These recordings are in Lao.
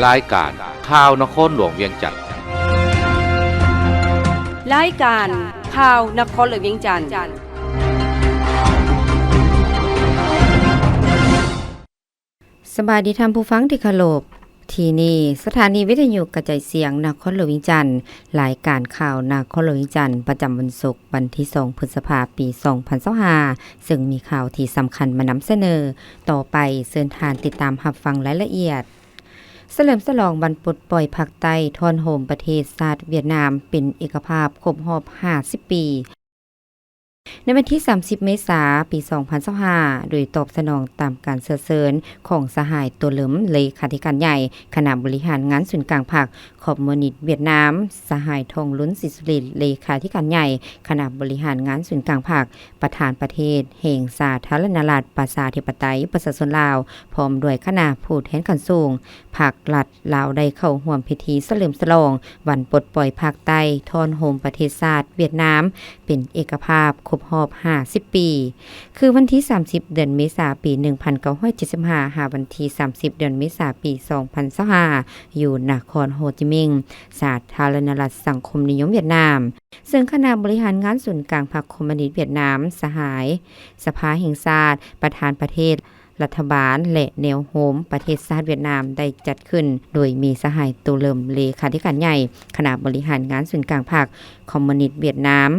ລາຍການຂ່າວນະຄອນຫຼວງວຽງຈັນ. ລາຍການຂ່າວນະຄອນຫຼວງວຽງຈັນ. ສະບາຍດີທ່ານຜູ້ຟັງທີ່ເຄົາລົບ. ທີ່ນີ້ສະຖານີວິທະຍຸກະຈາຍສຽງນະຄອນຫຼວງວຽງຈັນ. ລາຍການຂ່າວນະຄອນຫຼວງວຽງຈັນ ປະຈຳວັນສຸກ ວັນທີສອງ ພຶດສະພາ ປີສອງພັນຊາວຫ້າ ເຊິ່ງມີຂ່າວທີ່ສຳຄັນມານຳສະເໜີ. ຕໍ່ໄປເຊີນທ່ານຕິດຕາມຮັບຟັງລາຍລະອຽດ. ສະເຫຼີມສະຫຼອງວັນປົດປ່ອຍພາກໃຕ້ ທ້ອນໂຮມປະເທດຊາດຫວຽດນາມ ເປັນເອກະພາບຄົບຮອບຫ້າສິບປີ. ໃນວັນທີສາມສິບ ເມສາ ປີສອງພັນຊາວຫ້າ ໂດຍຕອບສະໜອງຕາມການເຊື້ອເຊີນຂອງສະຫາຍ ໂຕເລິມ ເລຂາທິການໃຫຍ່ຄະນະບໍລິຫານງານສູນກາງພັກຄອມມູນິດຫວຽດນາມ, ສະຫາຍ ທອງລຸນ ສີສຸລິດ ເລຂາທິການໃຫຍ່ຄະນະບໍລິຫານງານສູນກາງພັກ, ປະທານປະເທດແຫ່ງສາທາລະນະລັດ ປະຊາທິປະໄຕ ປະຊາຊົນລາວ ພ້ອມດ້ວຍຄະນະຜູ້ແທນຂັ້ນສູງພັກລັດ ລາວໄດ້ເຂົ້າຮ່ວມພິທີສະເຫຼີມສະຫຼອງວັນປົດປ່ອຍພາກໃຕ້ ທ້ອນໂຮມປະເທດຊາດຫວຽດນາມ ເປັນເອກະພາບຄົບຮອບຫ້າສິບປີ ຄືວັນທີສາມສິບ ເດືອນເມສາ ປີໜຶ່ງພັນເກົ້າຮ້ອຍເຈັດສິບຫ້າ ຫາວັນທີສາມສິບ ເດືອນເມສາ ປີສອງພັນຊາວຫ້າ ຢູ່ນະຄອນໂຮຈິມິງ ສາທາລະນະລັດສັງຄົມນິຍົມຫວຽດນາມ. ເຊິ່ງຄະນະບໍລິຫານງານສູນກາງພັກຄອມມູນິດຫວຽດນາມ, ສະຫາຍສະພາແຫ່ງຊາດ, ປະທານປະເທດ, ລັດຖະບານ ແລະ ແນວໂຮມປະເທດຊາດຫວຽດນາມ ໄດ້ຈັດຂຶ້ນໂດຍມີສະຫາຍ ໂຕເລີມ ເລຂາທິການໃຫຍ່ຄະນະບໍລິຫານງານສູນກາງພັກຄອມມູນິດຫວຽດນາມ,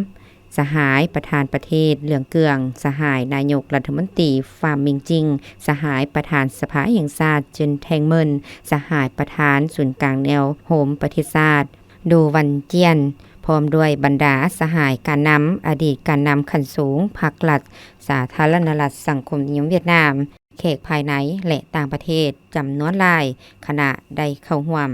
ສະຫາຍປະທານປະເທດ ເຫຼືອງເກືອງ, ສະຫາຍນາຍົກລັດຖະມົນຕີ ຟາມມິງຈິງ, ສະຫາຍປະທານສະພາແຫ່ງຊາດ ເຈິນ ແທງເມີນ, ສະຫາຍປະທານສູນກາງແນວໂຮມປະເທດຊາດ ໂດ ວັນຈຽນ ພ້ອມດ້ວຍບັນດາສະຫາຍການນຳ, ອະດີດການນຳຂັ້ນສູງພັກລັດ ສາທາລະນະລັດສັງຄົມນິຍົມຫວຽດນາມ, ແຂກພາຍໃນ ແລະ ຕ່າງປະເທດຈຳນວນຫຼາຍຄະນະໄດ້ເຂົ້າຮ່ວມ.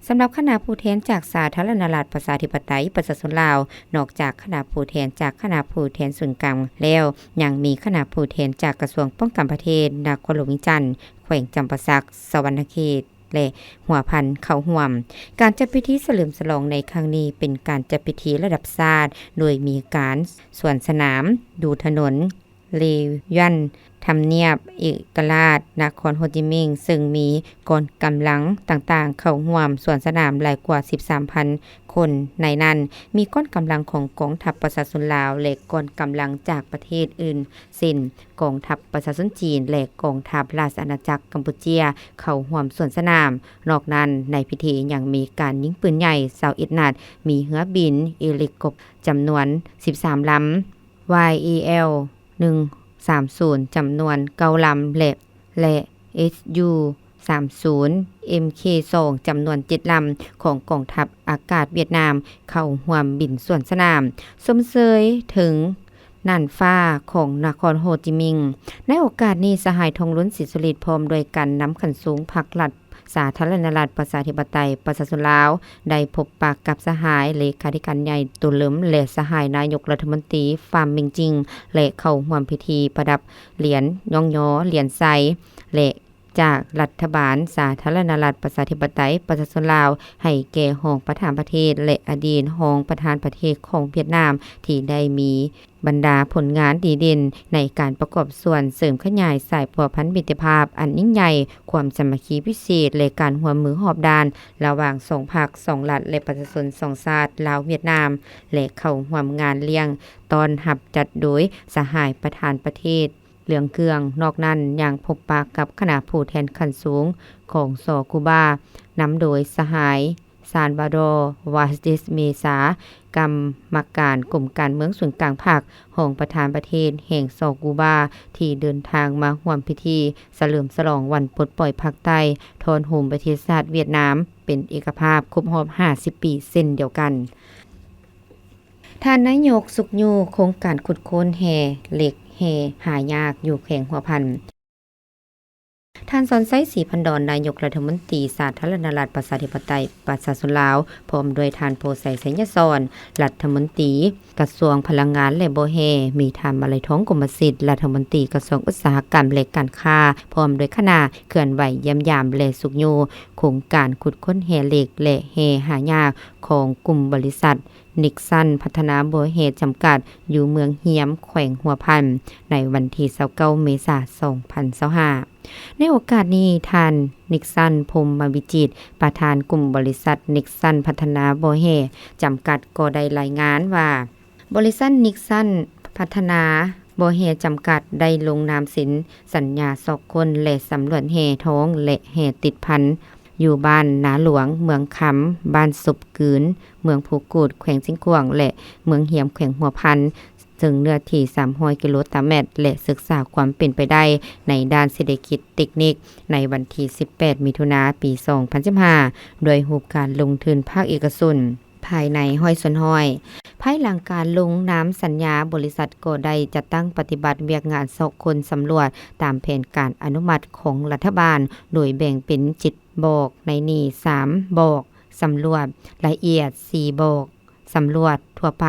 ສຳລັບຄະນະຜູ້ແທນຈາກສາທາລະນະລັດປະຊາທິປະໄຕປະຊາຊົນລາວ, ນອກຈາກຄະນະຜູ້ແທນຈາກຄະນະຜູ້ແທນສູນກາງແລ້ວ, ຍັງມີຄະນະຜູ້ແທນຈາກກະຊວງປ້ອງກັນປະເທດ, ນະຄອນຫຼວງວຽງຈັນ, ແຂວງຈຳປາສັກ, ສະຫວັນນະເຂດ ແລະ ຫົວພັນເຂົ້າຮ່ວມ. ການຈັດພິທີສະເຫຼີມສະຫຼອງໃນຄັ້ງນີ້ເປັນການຈັດພິທີລະດັບຊາດ ໂດຍມີການສວນສະໜາມ, ດູຖະໜົນ, ເລຢວນ, ທຳນຽບເອກະລາດນະຄອນໂຮຈິມິງ, ເຊິ່ງມີກອງກຳລັງຕ່າງໆເຂົ້າຮ່ວມສວນສະໜາມຫຼາຍກວ່າສິບສາມພັນຄົນ. ໃນນັ້ນມີກອງກຳລັງຂອງກອງທັບປະຊາຊົນລາວ ແລະ ກອງກຳລັງຈາກປະເທດອື່ນ ເຊັ່ນ ກອງທັບປະຊາຊົນຈີນ ແລະ ກອງທັບລາຊະອານາຈັກກຳປູເຈຍ ເຂົ້າຮ່ວມສວນສະໜາມ. ນອກນັ້ນ, ໃນພິທີຍັງມີການຍິງປືນໃຫຍ່ຊາວເອັດນັດ, ມີເຮືອບິນເອລິກອບເຕີຈຳນວນສິບສາມລຳ, ວາຍເອແອລ ໜຶ່ງສາມສູນ ຈຳນວນເກົ້າລຳ ແລະ ແລະ ເອັສຢູ ສາມສູນ ເອັມເຄສອງ ຈຳນວນເຈັດລຳ ຂອງກອງທັບອາກາດຫວຽດນາມ ເຂົ້າຮ່ວມບິນສວນສະໜາມ ຊົມເຊີຍເຖິງນ່ານຟ້າຂອງນະຄອນໂຮຈິມິງ. ໃນໂອກາດນີ້, ສະຫາຍ ທອງລຸນ ສີສຸລິດ ພ້ອມດ້ວຍການນຳຂັ້ນສູງພັກລັດ ສາທາລະນະລັດປະຊາທິປະໄຕປະຊາຊົນລາວ ໄດ້ພົບປະກັບສະຫາຍເລຂາທິການໃຫຍ່ ໂຕເລິມ ແລະ ສະຫາຍນາຍົກລັດຖະມົນຕີ ຟາມມິງຈິງ ແລະ ເຂົ້າຮ່ວມພິທີປະດັບຫຼຽນຍ້ອງຍໍຫຼຽນໄຊ ແລະ ຈາກລັດຖະບານສາທາລະນະລັດປະຊາທິປະໄຕປະຊາຊົນລາວ ໃຫ້ແກ່ຮອງປະທານປະເທດ ແລະ ອະດີດຮອງປະທານປະເທດຂອງຫວຽດນາມ ທີ່ໄດ້ມີ ບັນດາຜົນງານດີເດັ່ນໃນການປະກອບສ່ວນເສີມຂະຫຍາຍສາຍພົວພັນມິດຕະພາບອັນຍິ່ງໃຫຍ່, ຄວາມສາມັກຄີພິເສດ ແລະ ການຮ່ວມມືຮອບດ້ານລະຫວ່າງສອງພັກ, ສອງລັດ ແລະ ປະຊາຊົນສອງຊາດ ລາວ-ຫວຽດນາມ ແລະ ເຂົ້າຮ່ວມງານລ້ຽງຕ້ອນຮັບຈັດໂດຍສະຫາຍປະທານປະເທດ ເຫຼືອງເກືອງ. ນອກນັ້ນຍັງພົບປະກັບຄະນະຜູ້ແທນຂັ້ນສູງຂອງ ສ ກູບາ ນຳໂດຍສະຫາຍ ຊານບາດໍ ວາສເດສ ເມຊາ, ກຳມະການກົມການເມືອງສູນກາງພັກ, ຮອງປະທານປະເທດແຫ່ງ ສ ກູບາ ທີ່ເດີນທາງມາຮ່ວມພິທີສະເຫຼີມສະຫຼອງວັນປົດປ່ອຍພາກໃຕ້ ທ້ອນໂຮມປະເທດຊາດຫວຽດນາມ ເປັນເອກະພາບຄົບຮອບຫ້າສິບປີເຊັ່ນດຽວກັນ. ທ່ານນາຍົກຊຸກຍູ້ໂຄງການຂຸດຄົ້ນແຮ່ເຫຼັກ ແຮ່ຫາຍາກຢູ່ແຂວງຫົວພັນ. ທ່ານ ສອນໄຊ ສີພັນດອນ ນາຍົກລັດຖະມົນຕີສາທາລະນະລັດປະຊາທິປະໄຕປະຊາຊົນລາວ, ພ້ອມດ້ວຍທ່ານ ໂພໄຊ ໄຊຍະສອນ ລັດຖະມົນຕີກະຊວງພະລັງງານ ແລະ ບໍ່ແຮ່, ມີທ່ານ ມາໄລທອງ ກົມມະສິດ ລັດຖະມົນຕີກະຊວງອຸດສາຫະກຳ ແລະ ການຄ້າ, ພ້ອມດ້ວຍຄະນະ ເຄື່ອນໄຫວຢ້ຽມຢາມ ແລະ ຊຸກຍູ້ໂຄງການຂຸດຄົ້ນແຮ່ເຫຼັກ ແລະ ແຮ່ຫາຍາກຂອງກຸ່ມບໍລິສັດ ນິກຊັນ ພັດທະນາບໍ່ແຮ່ຈຳກັດ ຢູ່ເມືອງຮຽມ ແຂວງຫົວພັນ ໃນວັນທີຊາວເກົ້າ ເມສາ ສອງພັນຊາວຫ້າ. ໃນໂອກາດນີ້, ທ່ານ ນິກຊັນ ພົມມະວິຈິດ ປະທານກຸ່ມບໍລິສັດ ນິກຊັນ ພັດທະນາບໍ່ແຮ່ຈຳກັດ ກໍໄດ້ລາຍງານວ່າ ບໍລິສັດ ນິກຊັນ ພັດທະນາບໍ່ແຮ່ຈຳກັດ ໄດ້ລົງນາມເຊັນສັນຍາຊອກຄົ້ນ ແລະ ສຳຫຼວດແຮ່ທອງ ແລະ ແຮ່ຕິດພັນ ຢູ່ບ້ານນາຫຼວງ, ເມືອງຄຳ, ບ້ານສົບກືນ, ເມືອງພູກູດ, ແຂວງຊຽງຂວາງ ແລະ ເມືອງຮຽມ, ແຂວງຫົວພັນ ເຊິ່ງເນື້ອທີ່ສາມຮ້ອຍກິໂລຕາແມັດ ແລະ ສຶກສາຄວາມເປັນໄປໄດ້ໃນດ້ານເສດຖະກິດເຕັກນິກ ໃນວັນທີສິບແປດ ມິຖຸນາ ປີສອງພັນສິບຫ້າ ດ້ວຍຮູບການລົງທຶນພາກເອກະຊົນ ພາຍໃນຮ້ອຍສ່ວນຮ້ອຍ. ພາຍຫຼັງການລົງນາມສັນຍາ, ບໍລິສັດກໍໄດ້ຈັດຕັ້ງປະຕິບັດວຽກງານຊອກຄົ້ນສຳຫຼວດຕາມແຜນການອະນຸມັດຂອງລັດຖະບານ, ໂດຍແບ່ງເປັນເຈັດບອກ, ໃນນີ້ສາມບອກສຳຫຼວດລະອຽດ, ສີ່ບອກສຳຫຼວດທົ່ວໄປ,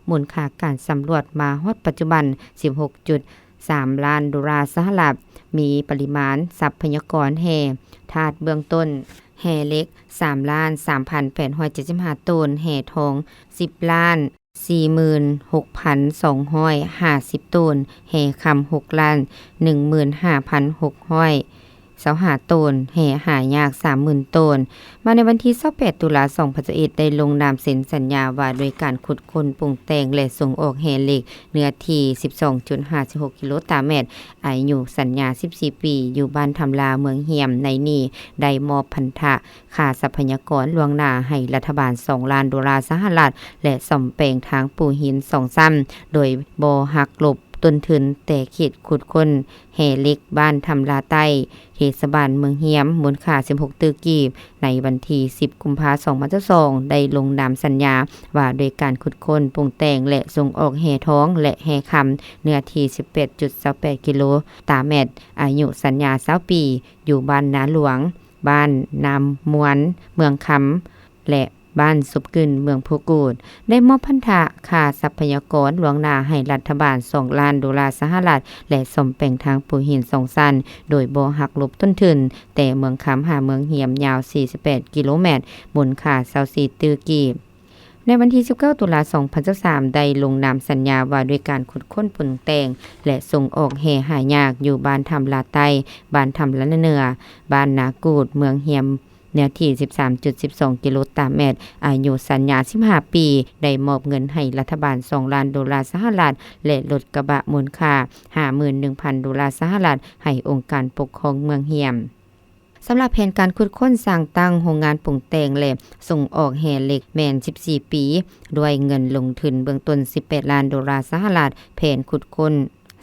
ມູນຄ່າການສຳຫຼວດມາຮອດປັດຈຸບັນ ສິບຫົກຈຸດສາມລ້ານໂດລາສະຫະລັດ, ມີປະລິມານຊັບພະຍາກອນແຮ່ທາດເບື້ອງຕົ້ນ ແຮ່ເຫຼັກ ສາມລ້ານສາມພັນແປດຮ້ອຍເຈັດສິບຫ້າໂຕນ, ແຮ່ທອງ ສິບລ້ານສີ່ໝື່ນຫົກພັນສອງຮ້ອຍຫ້າສິບໂຕນ, ແຮ່ຄຳ ຫົກລ້ານໜຶ່ງໝື່ນຫ້າພັນຫົກຮ້ອຍຊາວຫ້າໂຕນ, ແຮ່ຫາຍາກ ສາມໝື່ນໂຕນ. ມາໃນວັນທີຊາວແປດ ຕຸລາ ສອງພັນຊາວເອັດ ໄດ້ລົງນາມເຊັນສັນຍາວ່າດ້ວຍການຂຸດຄົ້ນ, ປຸງແຕ່ງ ແລະ ສົ່ງອອກແຮ່ເຫຼັກ ເນື້ອທີ່ສິບສອງຈຸດຫ້າສິບຫົກກິໂລຕາແມັດ, ອາຍຸສັນຍາສິບສີ່ປີ, ຢູ່ບ້ານທຳລາ ເມືອງຮຽມ. ໃນນີ້ໄດ້ມອບພັນທະຄ່າຊັບພະຍາກອນລ່ວງໜ້າໃຫ້ລັດຖະບານ ສອງລ້ານໂດລາສະຫະລັດ ແລະ ສ້ອມແປງທາງປູຫີນສອງຊັ້ນ ໂດຍບໍ່ຫັກລົບຕົ້ນທຶນ, ແຕ່ເຂດຂຸດຄົ້ນແຮ່ເຫຼັກບ້ານທຳລາໃຕ້ ເທດສະບານເມືອງຮຽມ ມູນຄ່າສິບຫົກຕື້ກີບ. ໃນວັນທີສິບ ກຸມພາ ສອງພັນຊາວສອງ ໄດ້ລົງນາມສັນຍາວ່າດ້ວຍການຂຸດຄົ້ນ, ປຸງແຕ່ງ ແລະ ສົ່ງອອກແຮ່ທອງ ແລະ ແຮ່ຄຳ ເນື້ອທີ່ສິບແປດຈຸດຊາວແປດກິໂລຕາແມັດ, ອາຍຸສັນຍາຊາວປີ, ຢູ່ບ້ານນາຫຼວງ, ບ້ານນາມວນ, ເມືອງຄຳ ແລະ ບ້ານສົບກືນ ເມືອງພູກູດ, ໄດ້ມອບພັນທະຄ່າຊັບພະຍາກອນລ່ວງໜ້າໃຫ້ລັດຖະບານ ສອງລ້ານໂດລາສະຫະລັດ ແລະ ສ້ອມແປງທາງປູຫີນສອງຊັ້ນ ໂດຍບໍ່ຫັກລົບຕົ້ນທຶນ ແຕ່ເມືອງຄຳຫາເມືອງຮຽມ ຍາວສີ່ສິບແປດກິໂລແມັດ, ມູນຄ່າຊາວສີ່ຕື້ກີບ. ໃນວັນທີສິບເກົ້າ ຕຸລາ ສອງພັນຊາວສາມ ໄດ້ລົງນາມສັນຍາວ່າດ້ວຍການຂຸດຄົ້ນ, ປຸງແຕ່ງ ແລະ ສົ່ງອອກແຮ່ຫາຍາກ ຢູ່ບ້ານທຳລາໃຕ້, ບ້ານທຳລາເໜືອ, ບ້ານນາກູດ, ເມືອງຮຽມ, ເນື້ອທີ່ສິບສາມຈຸດສິບສອງກິໂລຕາແມັດ, ອາຍຸສັນຍາສິບຫ້າປີ, ໄດ້ມອບເງິນໃຫ້ລັດຖະບານ ສອງລ້ານໂດລາສະຫະລັດ ແລະ ລົດກະບະມູນຄ່າຫ້າໝື່ນໜຶ່ງພັນໂດລາສະຫະລັດ ໃຫ້ອົງການປົກຄອງເມືອງຮຽມ. ສຳລັບແຜນການຂຸດຄົ້ນ, ສ້າງຕັ້ງໂຮງງານປຸງແຕ່ງ ແລະ ສົ່ງອອກແຮ່ເຫຼັກ ແມ່ນສິບສີ່ປີ, ດ້ວຍເງິນລົງທຶນເບື້ອງຕົ້ນ ສິບແປດລ້ານໂດລາສະຫະລັດ, ແຜນຂຸດຄົ້ນ,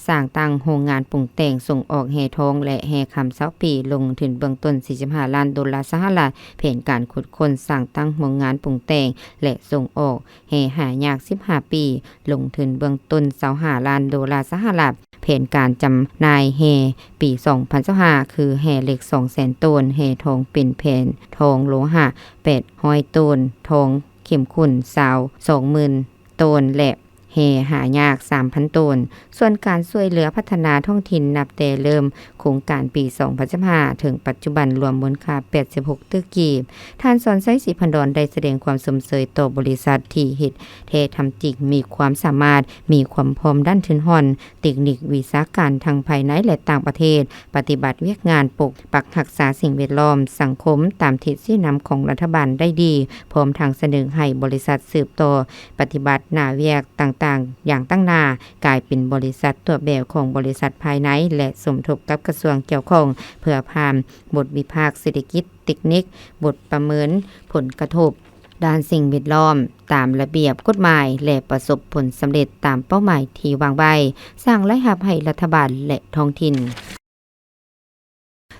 ສ້າງຕັ້ງໂຮງງານປຸງແຕ່ງ, ສົ່ງອອກແຮ່ທອງ ແລະ ແຮ່ຄຳ ຊາວປີ, ລົງທຶນເບື້ອງຕົ້ນ ສີ່ສິບຫ້າລ້ານໂດລາສະຫະລັດ, ແຜນການຂຸດຄົ້ນ, ສ້າງຕັ້ງໂຮງງານປຸງແຕ່ງ ແລະ ສົ່ງອອກແຮ່ຫາຍາກ ສິບຫ້າປີ, ລົງທຶນເບື້ອງຕົ້ນ ຊາວຫ້າລ້ານໂດລາສະຫະລັດ, ແຜນການຈຳໜ່າຍແຮ່ປີສອງພັນຊາວຫ້າ ຄືແຮ່ເຫຼັກ ສອງແສນໂຕນ, ແຮ່ທອງເປັນແຜ່ນທອງໂລຫະ ແປດຮ້ອຍໂຕນ, ທອງເຂັມຂຸ້ນ ຊາວສອງໝື່ນ ໂຕນ ແລະ ແຮ່ຫາຍາກ ສາມພັນໂຕນ. ສ່ວນການຊ່ວຍເຫຼືອພັດທະນາທ້ອງຖິ່ນ ນັບແຕ່ເລີ່ມໂຄງການປີສອງພັນສິບຫ້າ ເຖິງປັດຈຸບັນ ລວມມູນຄ່າ ແປດສິບຫົກຕື້ກີບ. ທ່ານ ສອນໄຊ ສີພັນດອນ ໄດ້ສະແດງຄວາມຊົມເຊີຍຕໍ່ບໍລິສັດທີ່ເຮັດແທ້ທຳຈິງ, ມີຄວາມສາມາດ, ມີຄວາມພ້ອມດ້ານທຶນຮອນ, ເຕັກນິກ, ວິຊາການ ທັງພາຍໃນ ແລະ ຕ່າງປະເທດ, ປະຕິບັດວຽກງານປົກປັກຮັກສາສິ່ງແວດລ້ອມ, ສັງຄົມ ຕາມທິດຊີ້ນຳຂອງລັດຖະບານໄດ້ດີ, ພ້ອມທັງສະເໜີໃຫ້ບໍລິສັດສືບຕໍ່ປະຕິບັດໜ້າວຽກຕ່າງໆຢ່າງຕັ້ງໜ້າ, ກາຍເປັນບໍລິສັດຕົວແບບຂອງບໍລິສັດພາຍໃນ ແລະ ສົມທົບກັບກະຊວງກ່ຽວຂ້ອງ ເພື່ອຜ່ານບົດວິພາກເສດຖະກິດ, ເຕັກນິກ, ບົດປະເມີນຜົນກະທົບດ້ານສິ່ງແວດລ້ອມຕາມລະບຽບກົດໝາຍ ແລະ ປະສົບຜົນສຳເລັດຕາມເປົ້າໝາຍທີ່ວາງໄວ້, ສ້າງລາຍຮັບໃຫ້ລັດຖະບານ ແລະ ທ້ອງຖິ່ນ.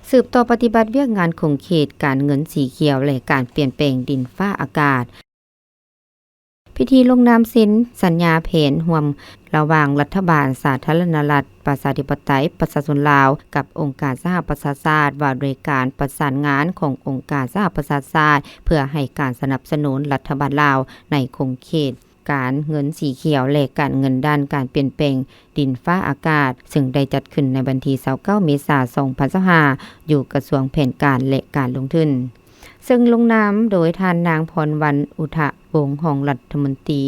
ສືບຕໍ່ປະຕິບັດວຽກງານຂົງເຂດການເງິນສີຂຽວ ແລະ ການປ່ຽນແປງດິນຟ້າອາກາດ. ພິທີລົງນາມເຊັນສັນຍາແຜນຮ່ວມລະຫວ່າງລັດຖະບານສາທາລະນະລັດ ປະຊາທິປະໄຕ ປະຊາຊົນລາວ ກັບອົງການສະຫະປະຊາຊາດ ວ່າດ້ວຍການປະສານງານຂອງອົງການສະຫະປະຊາຊາດ ເພື່ອໃຫ້ການສະໜັບສະໜູນລັດຖະບານລາວໃນຂົງເຂດການເງິນສີຂຽວ ແລະ ການເງິນດ້ານການປ່ຽນແປງດິນຟ້າອາກາດ, ເຊິ່ງໄດ້ຈັດຂຶ້ນໃນວັນທີຊາວເກົ້າ ເມສາ ສອງພັນຊາວຫ້າ ຢູ່ກະຊວງແຜນການ ແລະ ການລົງທຶນ. ເຊິ່ງລົງນາມໂດຍທ່ານນາງ ພອນວັນ ອຸທະວົງ ຮອງລັດຖະມົນຕີ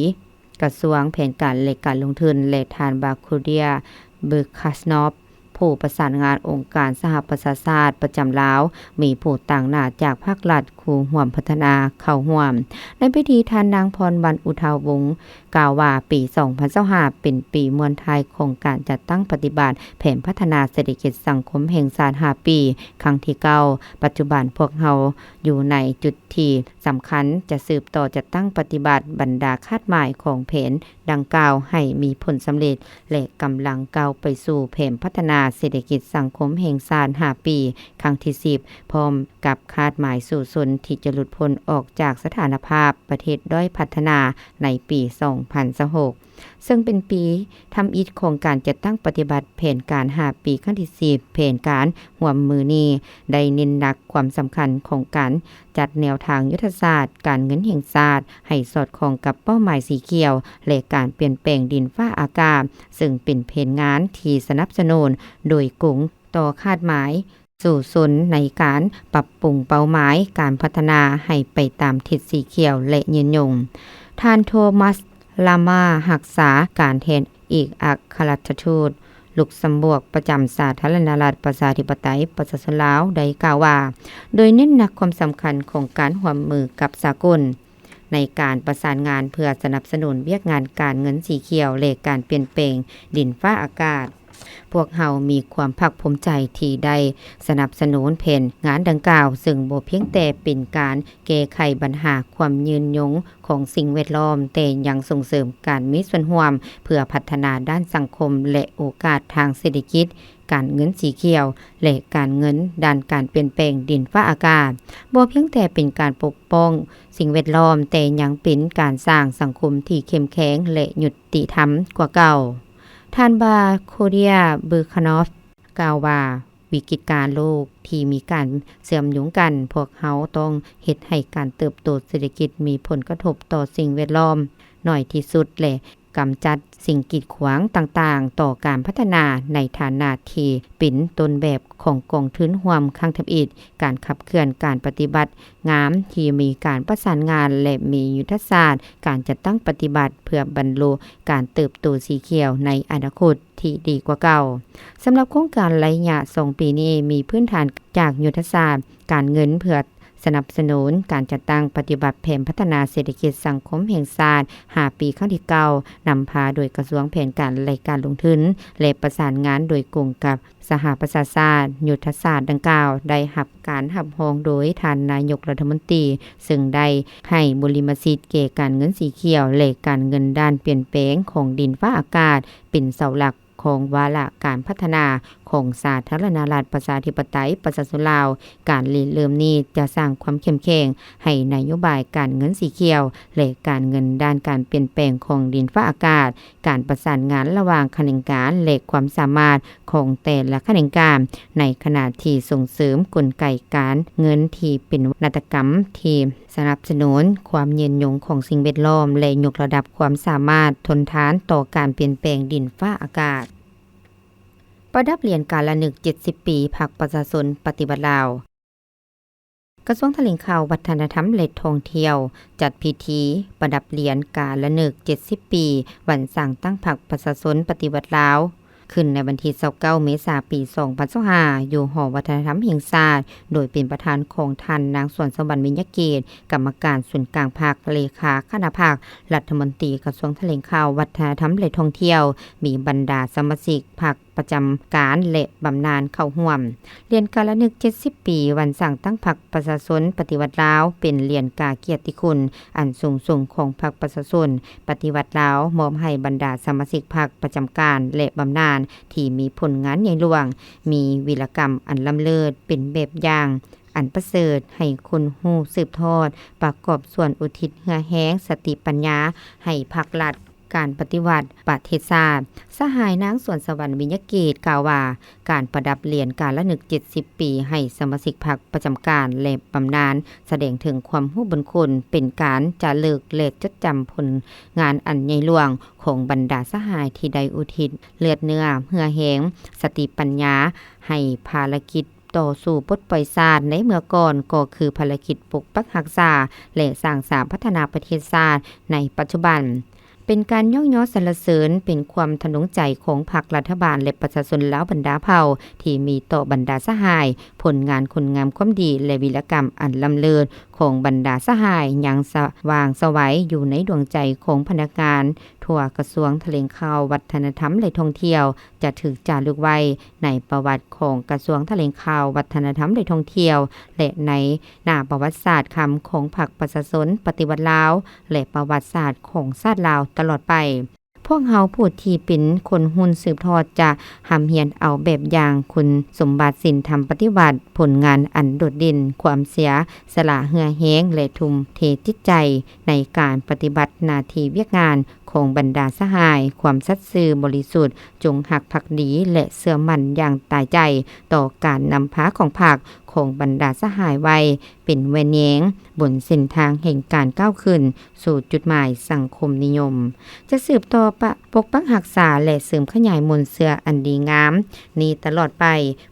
ກະຊວງແຜນການ ແລະ ການລົງທຶນ ແລະ ທ່ານ ບາຄູເດຍ ເບີຄາສນອບ ຜູ້ປະສານງານອົງການສະຫະປະຊາຊາດປະຈຳລາວ, ມີຜູ້ຕາງໜ້າຈາກພາກລັດ, ຄູ່ຮ່ວມພັດທະນາເຂົ້າຮ່ວມ. ໃນພິທີ, ທ່ານນາງ ພອນວັນ ອຸທາວົງ ກ່າວວ່າ ປີສອງພັນຊາວຫ້າ ເປັນປີມ້ວນທ້າຍຂອງການຈັດຕັ້ງປະຕິບັດແຜນພັດທະນາເສດຖະກິດສັງຄົມແຫ່ງຊາດຫ້າປີ ຄັ້ງທີເກົ້າ. ປັດຈຸບັນພວກເຮົາຢູ່ໃນຈຸດທີ່ສຳຄັນ ຈະສືບຕໍ່ຈັດຕັ້ງປະຕິບັດບັນດາຄາດໝາຍຂອງແຜນດັ່ງກ່າວໃຫ້ມີຜົນສຳເລັດ ແລະ ກຳລັງກ້າວໄປສູ່ແຜນພັດທະນາເສດຖະກິດສັງຄົມແຫ່ງຊາດຫ້າປີ ຄັ້ງທີສິບ ພ້ອມກັບຄາດໝາຍສູ້ຊົນທີ່ຈະຫຼຸດພົ້ນອອກຈາກສະຖານະພາບປະເທດດ້ອຍພັດທະນາໃນປີສອງພັນຊາວຫົກ ເຊິ່ງເປັນປີທຳອິດຂອງການຈັດຕັ້ງປະຕິບັດແຜນການຫ້າປີ ຄັ້ງທີສິບ. ແຜນການຮ່ວມມືນີ້ໄດ້ເນັ້ນໜັກຄວາມສຳຄັນຂອງການ ຈັດແນວທາງຍຸດທະສາດການເງິນແຫ່ງຊາດໃຫ້ສອດຄ່ອງກັບເປົ້າໝາຍສີຂຽວ ແລະ ການປ່ຽນແປງດິນຟ້າອາກາດ, ເຊິ່ງເປັນແຜນງານທີ່ສະໜັບສະໜູນໂດຍກົງຕໍ່ຄາດໝາຍສູ້ຊົນໃນການປັບປຸງເປົ້າໝາຍການພັດທະນາໃຫ້ໄປຕາມທິດສີຂຽວ ແລະ ຍືນຍົງ. ທ່ານ ໂທມັສ ລາມາ ຮັກສາການແທນເອກອັກຄະລັດຖະທູດ ລຸກຊຳບວກປະຈຳສາທາລະນະລັດປະຊາທິປະໄຕປະຊາຊົນລາວ ໄດ້ກ່າວວ່າ ໂດຍເນັ້ນໜັກຄວາມສຳຄັນຂອງການຮ່ວມມືກັບສາກົນ ໃນການປະສານງານເພື່ອສະໜັບສະໜູນວຽກງານການເງິນສີຂຽວ ແລະ ການປ່ຽນແປງດິນຟ້າອາກາດ, ພວກເຮົາມີຄວາມພາກພູມໃຈທີ່ໄດ້ສະໜັບສະໜູນແຜນງານດັ່ງກ່າວ, ເຊິ່ງບໍ່ພຽງແຕ່ເປັນການແກ້ໄຂບັນຫາຄວາມຍືນຍົງ ຂອງສິ່ງແວດລ້ອມ, ແຕ່ຍັງສົ່ງເສີມການມີສ່ວນຮ່ວມເພື່ອພັດທະນາດ້ານສັງຄົມ ແລະ ໂອກາດທາງເສດຖະກິດ, ການເງິນສີຂຽວ ແລະ ການເງິນດ້ານການປ່ຽນແປງດິນຟ້າອາກາດ. ບໍ່ພຽງແຕ່ເປັນການປົກປ້ອງສິ່ງແວດລ້ອມ, ແຕ່ຍັງເປັນການສ້າງສັງຄົມທີ່ເຂັ້ມແຂງ ແລະ ຍຸຕິທຳກວ່າເກົ່າ. ທ່ານ ບາໂຄເດຍ ເບີຄານອບ ກ່າວວ່າ ວິກິດການໂລກທີ່ມີການເຊື່ອມໂຍງກັນ, ພວກເຮົາຕ້ອງເຮັດໃຫ້ການເຕີບໂຕເສດຖະກິດມີຜົນກະທົບຕໍ່ສິ່ງແວດລ້ອມໜ້ອຍທີ່ສຸດ ແລະ ກຳຈັດສິ່ງກີດຂວາງຕ່າງໆຕໍ່ການພັດທະນາ ໃນຖານະທີ່ເປັນຕົ້ນແບບຂອງກອງທຶນຮ່ວມຄັ້ງທຳອິດ, ການຂັບເຄື່ອນການປະຕິບັດງາມທີ່ມີການປະສານງານ ແລະ ມີຍຸດທະສາດການຈັດຕັ້ງປະຕິບັດ ເພື່ອບັນລຸການເຕີບໂຕສີຂຽວໃນອະນາຄົດ ທີ່ດີກວ່າເກົ່າ. ສຳລັບໂຄງການໄລຍະສອງປີນີ້ ມີພື້ນຖານຈາກຍຸດທະສາດການເງິນ ເພື່ອສະໜັບສະໜູນການຈັດຕັ້ງປະຕິບັດແຜນພັດທະນາເສດຖະກິດສັງຄົມແຫ່ງຊາດຫ້າປີ ຄັ້ງທີເກົ້າ ນຳພາໂດຍກະຊວງແຜນການ ແລະ ການລົງທຶນ ແລະ ປະສານງານໂດຍກົງກັບສະຫະປະຊາຊາດ. ຍຸດທະສາດດັ່ງກ່າວໄດ້ຮັບການຮັບຮອງໂດຍທ່ານນາຍົກລັດຖະມົນຕີ, ເຊິ່ງໄດ້ໃຫ້ບຸລິມະສິດແກ່ການເງິນສີຂຽວ ແລະ ການເງິນດ້ານປ່ຽນແປງຂອງດິນຟ້າອາກາດ ເປັນເສົາຫຼັກ ຂອງວາລະການພັດທະນາຂອງສາທາລະນະລັດປະຊາທິປະໄຕປະຊາຊົນລາວ. ການລິເລີ່ມນີ້ຈະສ້າງຄວາມເຂັ້ມແຂງໃຫ້ນະໂຍບາຍການເງິນສີຂຽວ ແລະ ການເງິນດ້ານການປ່ຽນແປງຂອງດິນຟ້າອາກາດ, ການປະສານງານລະຫວ່າງຂະແໜງການ ແລະ ຄວາມສາມາດຂອງແຕ່ລະຂະແໜງການ, ໃນຂະນະທີ່ສົ່ງເສີມກົນໄກການເງິນທີ່ເປັນນະວັດຕະກຳທີ່ ສະໜັບສະໜູນຄວາມຍືນຍົງຂອງສິ່ງແວດລ້ອມ ແລະ ຍົກລະດັບຄວາມສາມາດທົນທານຕໍ່ການປ່ຽນແປງດິນຟ້າອາກາດ. ປະດັບຫຼຽນການລະນຶກເຈັດສິບປີພັກປະຊາຊົນປະຕິວັດລາວ. ກະຊວງຖະແຫຼງຂ່າວ, ວັດທະນະທຳ ແລະ ທ່ອງທ່ຽວ ຈັດພິທີປະດັບຫຼຽນການລະນຶກເຈັດສິບປີ ວັນສ້າງຕັ້ງພັກປະຊາຊົນປະຕິວັດລາວ ຂຶ້ນໃນວັນທີຊາວເກົ້າ ເມສາ ປີສອງພັນຊາວຫ້າ ຢູ່ຫໍວັດທະນະທຳແຫ່ງຊາດ, ໂດຍເປັນປະທານຂອງທ່ານນາງ ສວນສະຫວັນ ວິຍະເກດ ກຳມະການສູນກາງພັກ, ເລຂາຄະນະພັກ, ລັດຖະມົນຕີກະຊວງຖະແຫຼງຂ່າວ, ວັດທະນະທຳ ແລະ ທ່ອງທ່ຽວ, ມີບັນດາສະມາຊິກພັກປະຈຳການ ແລະ ບຳນານເຂົ້າຮ່ວມ. ຫຼຽນການລະນຶກເຈັດສິບປີ ວັນສ້າງຕັ້ງພັກປະຊາຊົນປະຕິວັດລາວ ເປັນຫຼຽນກາກຽດຕິຄຸນອັນສູງສົ່ງຂອງພັກປະຊາຊົນປະຕິວັດລາວ ມອບໃຫ້ບັນດາສະມາຊິກພັກປະຈຳການ ແລະ ບຳນານ ທີ່ມີຜົນງານໃຫຍ່ຫຼວງ, ມີວີລະກຳອັນລ້ຳເລີດ ເປັນແບບຢ່າງອັນປະເສີດໃຫ້ຄົນຮູ້ສືບທອດ, ປະກອບສ່ວນອຸທິດເຫື່ອແຮງ, ສະຕິປັນຍາໃຫ້ພັກລັດ, ການປະຕິວັດປະເທດຊາດ. ສະຫາຍນາງ ສວນສະຫວັນ ວິຍະເກດ ກ່າວວ່າ, ການປະດັບຫຼຽນການລະນຶກເຈັດສິບປີໃຫ້ສະມາຊິກພັກປະຈຳການ ແລະ ບຳນານ ສະແດງເຖິງຄວາມຮູ້ບຸນຄຸນ, ເປັນການຈາລຶກ ແລະ ຈົດຈຳຜົນງານອັນໃຫຍ່ຫຼວງຂອງບັນດາສະຫາຍທີ່ໄດ້ອຸທິດເລືອດເນື້ອເຫື່ອແຮງ, ສະຕິປັນຍາໃຫ້ພາລະກິດ ຕໍ່ສູ້ປົດປ່ອຍຊາດໃນເມື່ອກ່ອນ ກໍຄືພາລະກິດປົກປັກຮັກສາ ແລະ ສ້າງສາພັດທະນາປະເທດຊາດໃນປັດຈຸບັນ. ເປັນການຍ້ອງຍໍສັນລະເສີນ, ເປັນຄວາມທະນົງໃຈຂອງພັກ, ລັດຖະບານ ແລະ ປະຊາຊົນລາວບັນດາເຜົ່າ ທີ່ມີຕໍ່ບັນດາສະຫາຍ, ຜົນງານຄຸນງາມຄວາມດີ ແລະ ວິລະກຳອັນລ້ຳເລີດຂອງບັນດາສະຫາຍ ຍັງສະຫວ່າງສະໄຫວຢູ່ໃນດວງໃຈຂອງພະນັກງານທົ່ວກະຊວງຖະແຫຼງຂ່າວ, ວັດທະນະທຳ ແລະ ທ່ອງທ່ຽວ ຈະຖືກຈາລຶກໄວ້ໃນປະຫວັດຂອງກະຊວງຖະແຫຼງຂ່າວ, ວັດທະນະທຳ ແລະ ທ່ອງທ່ຽວ ແລະ ໃນໜ້າປະຫວັດສາດຄຳຂອງພັກປະຊາຊົນປະຕິວັດລາວ ແລະ ປະຫວັດສາດຂອງຊາດລາວຕະຫຼອດໄປ. ພວກເຮົາຜູ້ທີ່ເປັນຄົນຮຸ່ນສືບທອດຈະຮ່ຳຮຽນເອົາແບບຢ່າງຄຸນສົມບັດສິນທຳປະຕິວັດ, ຜົນງານອັນໂດດເດັ່ນ, ຄວາມເສຍສະຫຼະເຫື່ອແຮງ ແລະ ທຸ່ມເທຈິດໃຈໃນການປະຕິບັດໜ້າທີ່ວຽກງານຂອງບັນດາສະຫາຍ, ຄວາມສັດຊື່ບໍລິສຸດ, ຈົ່ງຮັກພັກດີ ແລະ ເຊື່ອໝັ້ນຢ່າງຕາຍໃຈຕໍ່ການນຳພາຂອງພັກ, ຂອງບັນດາສະຫາຍໄວ້ເປັນແວ່ນແຍງ ບົນເສັ້ນທາງແຫ່ງການກ້າວຂຶ້ນ ສູ່ຈຸດໝາຍສັງຄົມນິຍົມ, ຈະສືບຕໍ່ປະ ປົກປັກຮັກສາ ແລະ ເສີມຂະຫຍາຍມູນເຊື້ອອັນດີງາມນີ້ຕະຫຼອດໄປ.